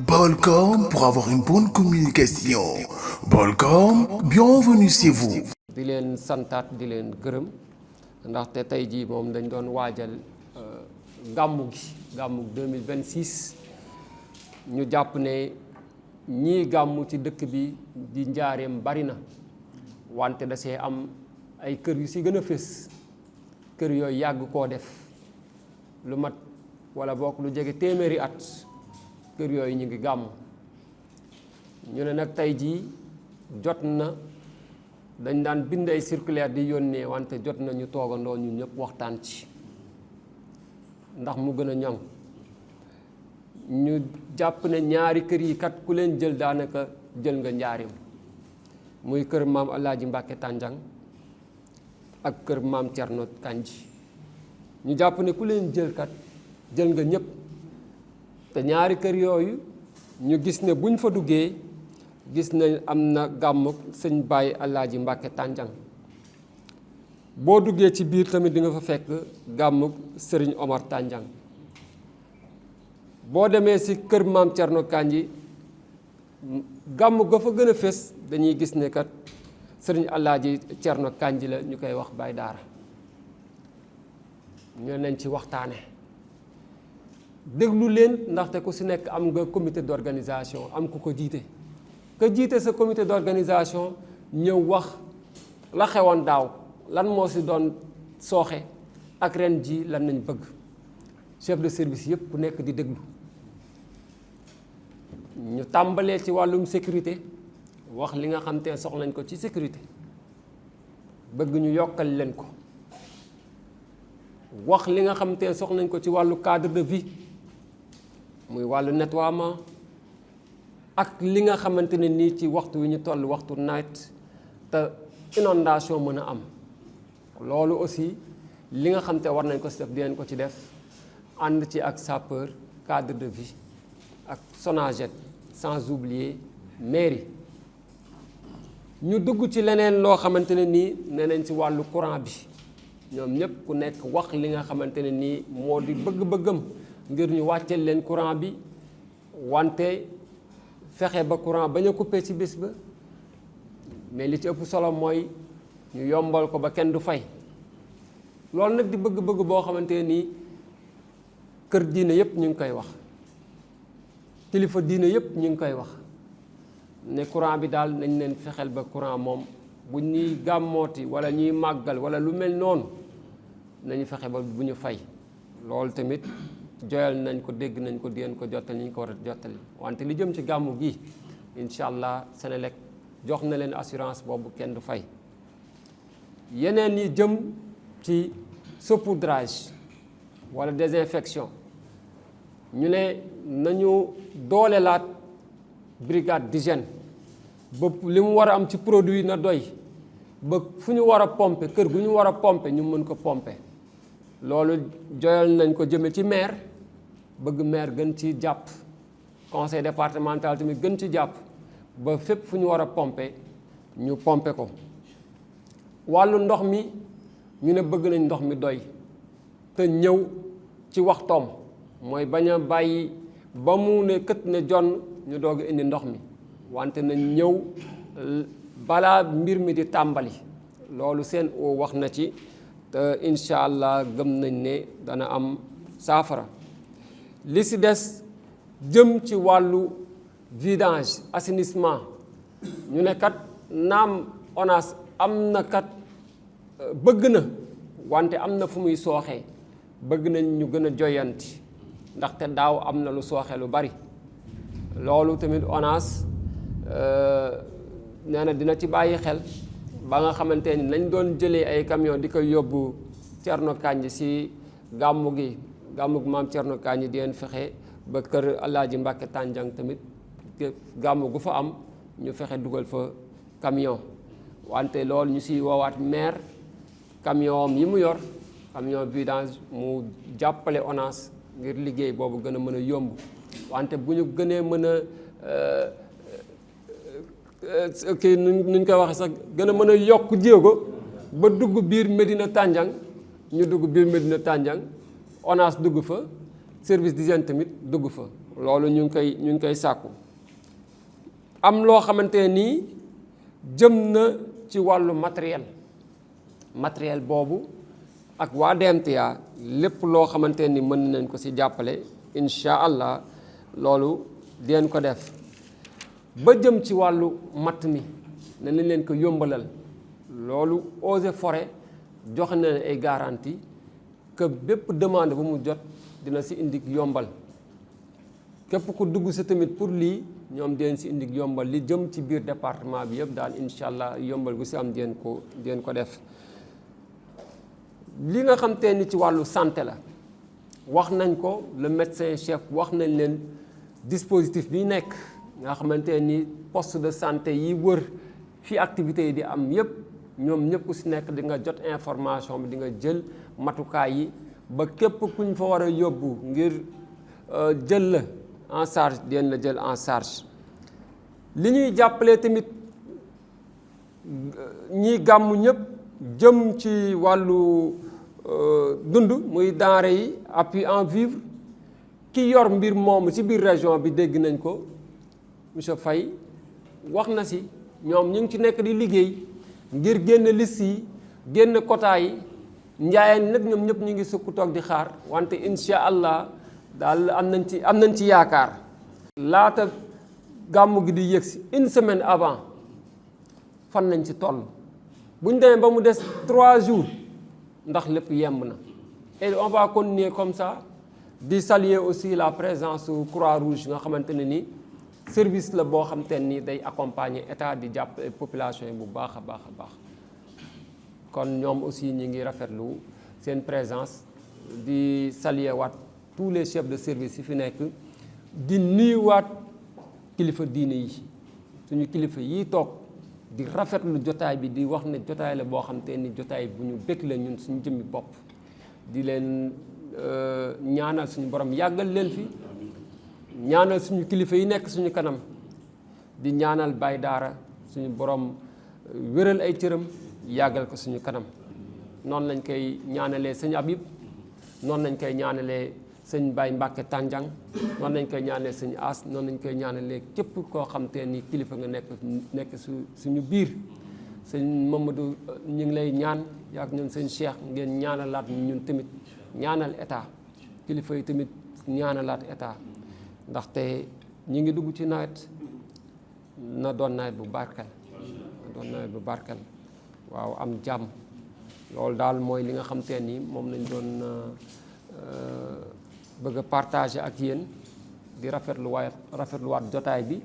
Bolcom pour avoir une bonne communication. Bolcom, bienvenue chez vous. di leen santaat di leen gërëm ndaxte tey jii moom dañ doon waajal gàmmu gi gàmmu 2026 ñu jàpp ne ñii gàmmu ci dëkk bi di njaareem bari na wante da see am ay kër yu si gën a fés kër yooyu yàgg koo def lu mat wala bokk lu jege téeméeri at kër yooyu ñu ngi gàmmu ñu ne nag tey jii jot na dañ daan bind ay circulaire di yónnee wante jot na ñu toogandoo ñun ñëpp waxtaan ci ndax mu gën a ñoŋ ñu jàpp ne ñaari kër yi kat ku leen jël daanaka jël nga njaareem muy kër maam Alaaji Mbàkke Tànjang ak kër maam Cerno Kanji ñu jàpp ne ku leen jël kat jël nga ñëpp te ñaari kër yooyu ñu gis ne buñ fa duggee gis nañ am na gàmmuk sëñ Baye Alaaji Mbàkke Tànjang boo duggee ci biir tamit di nga fa fekk gàmmuk sëriñ Omar Tànjang boo demee ci kër maam Cerno Kanji gàmmuk ga fa gën a fés dañuy gis ne kat sëriñ Alaaji Cerno Kanji la ñu koy wax Baye Daara ñoo nañ ci waxtaane déglu leen ndaxte ku ci nekk am nga comité d'organisation am ku ko jiite ka jiite sa comité d'organisation ñëw wax la xewoon daaw lan moo ci doon sooxe ak ren ji lan nañ bëgg chef de service yëpp ku nekk di déglu ñu tàmbalee ci wàllum sécurité wax li nga xam te soxla nañ ko ci sécurité bëgg ñu yokkal leen ko wax li nga xam te soxla nañ ko ci wàllu cadre de vie muy wàllu nettoiement ak li nga xamante ne nii ci waxtu wi ñu toll waxtu nawet te inondation mën a am loolu aussi li nga xam te war nañ ko si def dinañ ko ci def ànd ci ak sapeur cadre de vie ak Sonaged sans oublier mairie ñu dugg ci leneen loo xamante ne nii nee nañ ci wàllu courant bi ñoom ñëpp ku nekk wax li nga xamante ne nii moo di bëgg-bëggam ngir ñu wàcceel leen courant bi wante fexe ba courant bañ a coupé ci bés ba mais li ci ëpp solo mooy ñu yombal ko ba kenn du fay loolu nag di bëgg-bëgg boo xamante ne nii kër diine yëpp ñu ngi koy wax kilifa diine yëpp ñu ngi koy wax ne courant bi daal nañ leen fexeel ba courant moom bu ñuy gàmmooti wala ñuy màggal wala lu mel noonu nañu fexe ba bu ñu fay loolu tamit joyal nañ ko dégg nañ ko dinañ ko jottali ñu ko war a jottali wante li jëm ci gàmmu gi incha allah Senelec jox na leen assurance boobu kenn du fay yeneen yi jëm ci saupoudrage wala désinfection ñu ne nañu doolelaat brigade d'hygiène ba li mu war a am ci produit na doy ba fu ñu war a pomper kër gu ñu war a pomper ñu mën ko pomper loolu joyal nañ ko jëme ci maire bëgg maire gën ci jàpp conseil départemental tamit gën ci jàpp ba fépp fu ñu war a pomper ñu pomper ko wàllu ndox mi ñu ne bëgg nañ ndox mi doy te ñëw ci waxtoom mooy bañ a bàyyi ba mu ne kët ne jonn ñu doog indi ndox mi wante nañ ñëw balaa mbir mi di tàmbali loolu seen o wax na ci te incha allah gëm nañ ne dana am saafara li si des jëm ci wàllu vidange assainissement ñu ne kat naam ONAS am na kat bëgg na wante am na fu muy sooxee bëgg nañ ñu gën a joyanti ndaxte daaw am na lu sooxe lu bari loolu tamit ONAS nee na dina ci bàyyi xel ba nga xamante ni nañ doon jëlee ay camion di ko yóbbu Cerno Kanji si gàmmu gi maam Cerno Kanji di leen fexe ba kër Alaaji Mbàkke Tànjang tamit gàmmu gu fa am ñu fexe dugal fa camion wante loolu ñu si woowaat maire camion yi mu yor camion vidange mu jàppale ONAS ngir liggéey boobu gën a mën a yomb wante bu ñu gënee mën a kii nuñ koy waxee sax gën a mën a yokk jéego ba dugg biir Médina Tànjang ñu dugg biir Médina Tànjang ONAS dugg fa service d'hygiène tamit dugg fa loolu ñu ngi koy sàkku. am loo xamante nii jëm na ci wàllu matériel boobu ak waa DMTA lépp loo xamante ni mën nañ ko ci jàppale incha allah loolu dinañ ko def. ba jëm ci wàllu matt mi nañ leen ko yombalal loolu Eaux et Forêts joxe na ay garantie que bépp demande bu mu jot dina ci indi yombal képp ku dugg ci tamit pour lii ñoom dinañ ci indi yombal li jëm ci biir département bi yëpp daal incha allah yombal gu ci am dinañ ko def. li nga xam te ni ci wàllu santé la wax nañ ko le médecin chef wax nañ leen dispositif bi nekk nga xamante ni poste de santé yi wër fi activités yi di am yëpp ñoom ñëpp ku ci nekk di nga jot information bi di nga jël matukaay yi ba képp kuñ fa war a yóbbu ngir jël la en charge dinañ la jël en charge. li ñuy jàppale tamit ñi gàmmu ñëpp jëm ci wàllu dund muy denrée yi appui en vivre ki yor mbir moomu ci biir région bi dégg nañ ko monsieur Faye wax na ci ñoom ñu ngi ci nekk di liggéey ngir génn liste yi génn quota yi njaayeen nag ñoom ñëpp ñu ngi sukk toog di xaar wante incha allah daal am nañ ci yaakaar. laata gàmmu gi di yëg si une semaine avant fan nañ ci toll bu ñu demee ba mu des 3 jours ndax lépp yemb na et on va continuer comme ça di saluer aussi la présence su Croix-Rouge nga xamante ne ni service la boo xam te ni day accompagner état di jàpp population yi bu baax a baax. kon ñoom aussi ñi ngi rafetlu seen présence di saluer waat tous les chefs de service yi fi nekk di nuyuwaat kilifa diine yi suñu kilifa yi toog di rafetlu jotaay bi di wax ne jotaay la boo xam te ni jotaay bu ñu bëgg la ñun suñu jëmmi bopp di leen ñaanal suñu borom yàggal leen fi ñaanal suñu kilifa yi nekk suñu kanam di ñaanal Baye Daara suñu borom wéral ay cëram yàggal ko suñu kanam noonu lañ koy ñaanalee sëñ Habib noonu lañ koy ñaanalee sëñ Baye Mbacke Tandiang noonu lañ koy ñaanalee sëñ As noonu lañ koy ñaanalee képp koo xam te ni kilifa nga nekk suñu biir sëñ Mamadou ñu ngi lay ñaan yaak ñun sëñ Cheikh ngeen ñaanalaat ñun tamit ñaanal état kilifa yi tamit ñaanalaat état ndaxte ñi ngi dugg ci nawet na doon nawet bu barkel waaw am jàmm loolu daal mooy li nga xam te ni moom lañ doon bëgg a partager ak yéen di rafetluwaat jotaay bi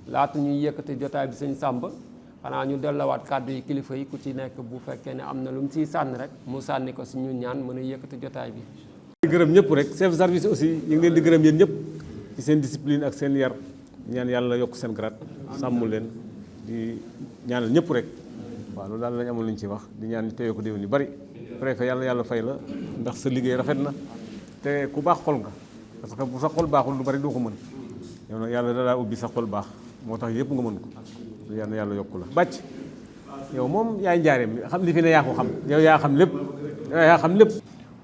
laata ñuy yëkkate jotaay bi sëñ Samba xanaa ñu dellawaat kàddu yi kilifa yi ku ci nekk bu fekkee ne am na lu mu siy sànni rek mu sànni ko suñu ñaan mën a yëkkate jotaay bi. di gërëm ñëpp rek chef de service aussi ñu ngi leen di gërëm yéen ñëpp ci seen discipline ak seen yar ñaan yàlla yokk seen grade sàmm leen di ñaanal ñëpp rek. waaw loolu daal lañ amoon lu ñu ci wax di ñaan ñu teewee ko déwén yu bari préfet yàlla fay la ndax sa liggéey rafet na te ku baax xol nga parce que bu sa xol baaxul lu bari doo ko mën yow nag yàlla da daa ubbi sa xol baax moo tax yëpp nga mën ko yàlla yokku la bàcc yow moom yaay njaareem xam li fi ne yaa ko xam yow yaa xam lépp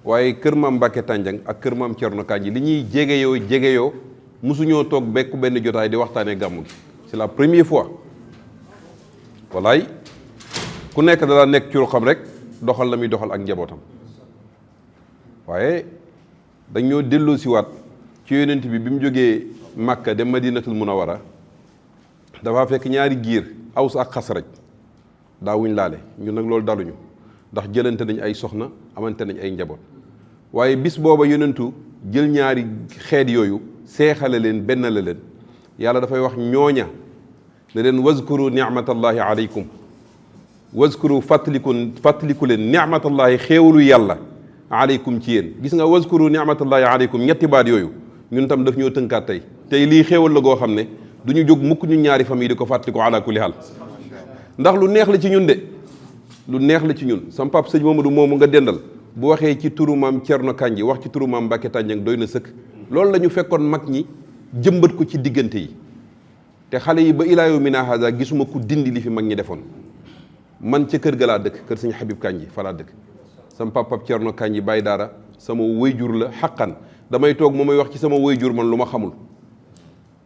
waaye kër maam Mbacke Tandiang ak kër maam Thierno Kandji li ñuy jegeyoo mosuñoo toog bekku benn jotaay di waxtaanee gàmmu gi c'est la première fois walaay ku nekk da daa nekk ci xam rek doxal la muy doxal ak njabootam waaye dañoo delloo siwaat ci yonent bi mu jógee Makka dem Madinatul Munawara dafa fekk ñaari giir Aws ak Xasraj daawuñ laale ñun nag loolu daluñu ndax jëlante nañ ay soxna amante nañ ay njaboot waaye bis booba yonentu jël ñaari xeet yooyu seexale leen benn la leen yàlla dafay wax ñooña ne leen wazkuru ni'matallahi aleykum wazkuru fàttaliku leen ni'matallahi xéewalu yàlla aleykum ci yéen gis nga wazkuru ni'matallahi aleykum ñetti baat yooyu ñun tam daf ñoo tënkaat tey lii xéewal la goo xam ne du ñu jóg mukk ñu ñaari famille di ko fàttaliku ala kulli haal ndax lu neex la ci ñun de lu neex la ci ñun sam pap sëñ Mamadou moomu nga dendal bu waxee ci turu maam Thierno Kandji wax ci turu maam Mbacke Tandiang doy na sëkk loolu la ñu fekkoon mag ñi jëmbat ko ci diggante yi te xale yi ba ilaa yawmina haza gisuma ku dindi li fi mag ñi defoon man ca kër ga laa dëkk kër sëñ Habib Kandji fa laa dëkk sama papa Thierno Kandji Baye Daara sama wayjur la xaqan damay toog moo may wax ci sama wayjur man lu ma xamul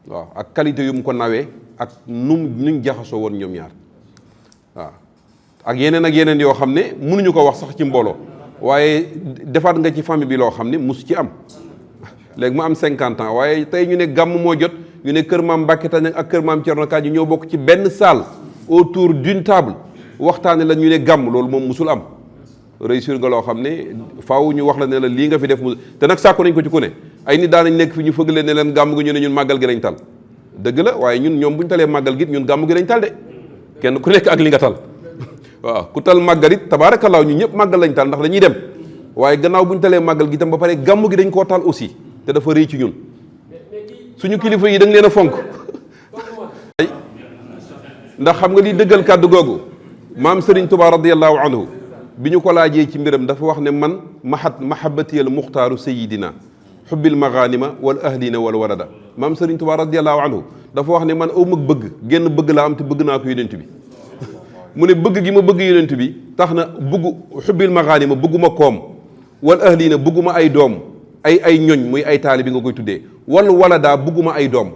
waaw ak qualité yu mu ko nawee ak nuñ jaxasoo woon ñoom ñaar waaw ak yeneen yoo xam ne mënuñu ko wax sax ci mbooloo waaye defaat nga ci famille bi loo xam ne mus ci am léegi mu am 50 ans waaye tey ñu ne gàmm moo jot ñu ne kër maam Mbacke Tandiang ak kër maam Thierno Kandji ñoo bokk ci benn salle autour d'une table waxtaane la ñu ne gàmm loolu moom musul am réussir nga loo xam ne faaw ñu wax la ne la lii nga fi def mu te nag sàkku nañ ko ci ku ne ay nit daanañ nekk fi ñu fëgg leen ne leen gàmm gi ñu ne ñun màggal gi lañ tal dëgg la waaye ñun ñoom bu ñu talee màggal gi ñun gàmm gi lañ tal de kenn ku nekk ak li nga tal waaw ku tal màggal it tabaarakallaa ñu ñëpp màggal lañ tal ndax dañuy dem waaye gannaaw bu ñu talee màggal gi tam ba pare gàmm gi dañ koo tal aussi te dafa rëy ci ñun suñu kilifa yi da nga leen a fonk ndax xam nga li dëggal kàddu googu maam Serigne Touba radiyallahu anhu bi ñu ko laajee ci mbiram dafa wax ne man mahabbatiyal muxtaaru sayidina xubbil maganima wal ahlina wal walada maam Serigne Touba radiyallahu anhu dafa wax ne man aw mag bëgg génn bëgg laa am te bëgg naa ko yonent bi mu ne bëgg gi ma bëgg yonent bi tax na bëggu xubbil maganima bëgguma koom wal ahlina bëgguma ay doom ay ñoñ muy ay taali bi nga koy tuddee wal walada bëgguma ay doom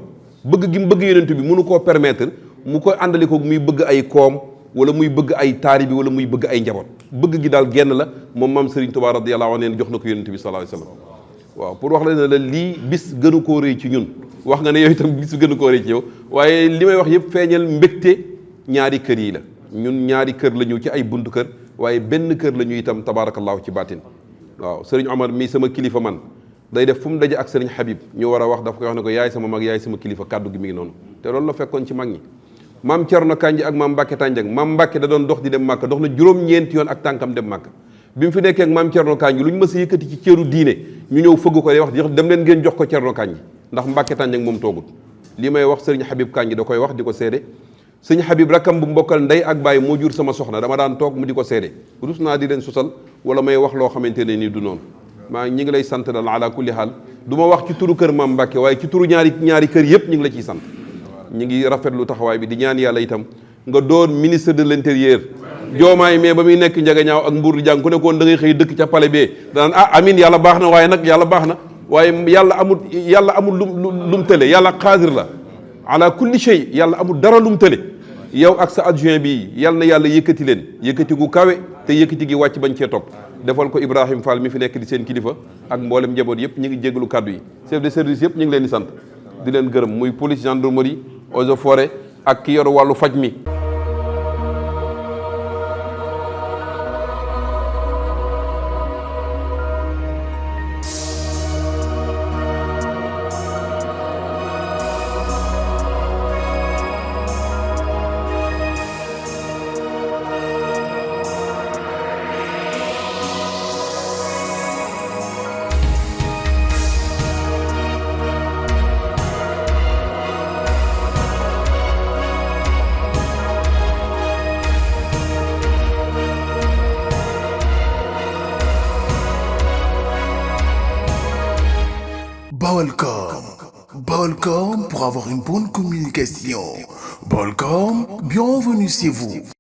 bëgg gi mu bëgg yonent bi mënu koo permettre mu koy àndali ko muy bëgg ay koom wala muy bëgg ay taari bi wala muy bëgg ay njaboot bëgg gi daal genn la moom maam Serigne Touba radiyallahu anhu jox na ko yonent bi sallallahu alayhi wasallam waaw pour wax la ne la lii bis gënu koo rëy ci ñun wax nga ne yow itam bis gënu koo rëy ci yow waaye li may wax yëpp feeñal mbégte ñaari kër yi la ñun ñaari kër la ñu ci ay buntu kër waaye benn kër la ñu itam tabarakallahu ci baatin waaw Serigne Omar mii sama kilifa man day def fu mu daje ak Serigne Habib ñu war a wax daf koy wax ne ko yaay sama mag yaay sama kilifa kàddu gi mi ngi noonu te loolu la fekkoon ci mag ñi maam Thierno Kandji ak maam Mbacke Tandiang maam Mbacke da doon dox di dem Màkka dox na juróom-ñeenti yoon ak tànkam dem Màkka bi mu fi nekkee ak maam Thierno Kandji lu ñu mës a yëkkati ci cëru diine ñu ñëw fëgg ko day wax dem leen ngeen jox ko Thierno Kandji ndax Mbacke Tandiang moom toogut li may wax Serigne Habib Kandji da koy wax di ko seede sëñ Habib rakkam bu mbokkal ndey ak bàyyi moo jur sama soxna dama daan toog mu di ko seede rus naa di leen sosal wala may wax loo xamante ne nii du noonu maa ñi ngi lay sant dal ala kulli haal du ma wax ci turu kër maam Mbacke waaye ci turu ñaari kër yëpp ñu ngi la ciy sant ñu ngi rafetlu taxawaay bi di ñaan yàlla itam nga doon ministre de l'intérieur joomaay mais ba muy nekk njagañaaw ak mbuur di jàng ku nekkoon da ngay xëy dëkk ca palais bee danaan amin yàlla baax na waaye nag yàlla baax na waaye yàlla amul lu mu tële yàlla xaadir la ala kulli shay yàlla amul dara lu mu tële yow ak sa adjoint bi yàlla na yàlla yëkkati leen yëkkati gu kawe te yëkkati gi wàcc bañ cee topp defal ko Ibrahima Fall mi fi nekk di seen kilifa ak mboolem njaboot yëpp ñu ngi jégalu kàddu yi chef de service yëpp ñu ngi leen di sant di leen gërëm muy police gendarmerie eaux et forêts ak ki yor wàllu faj mi. Balcom pour avoir une bonne communication. Balcom, bienvenue chez vous.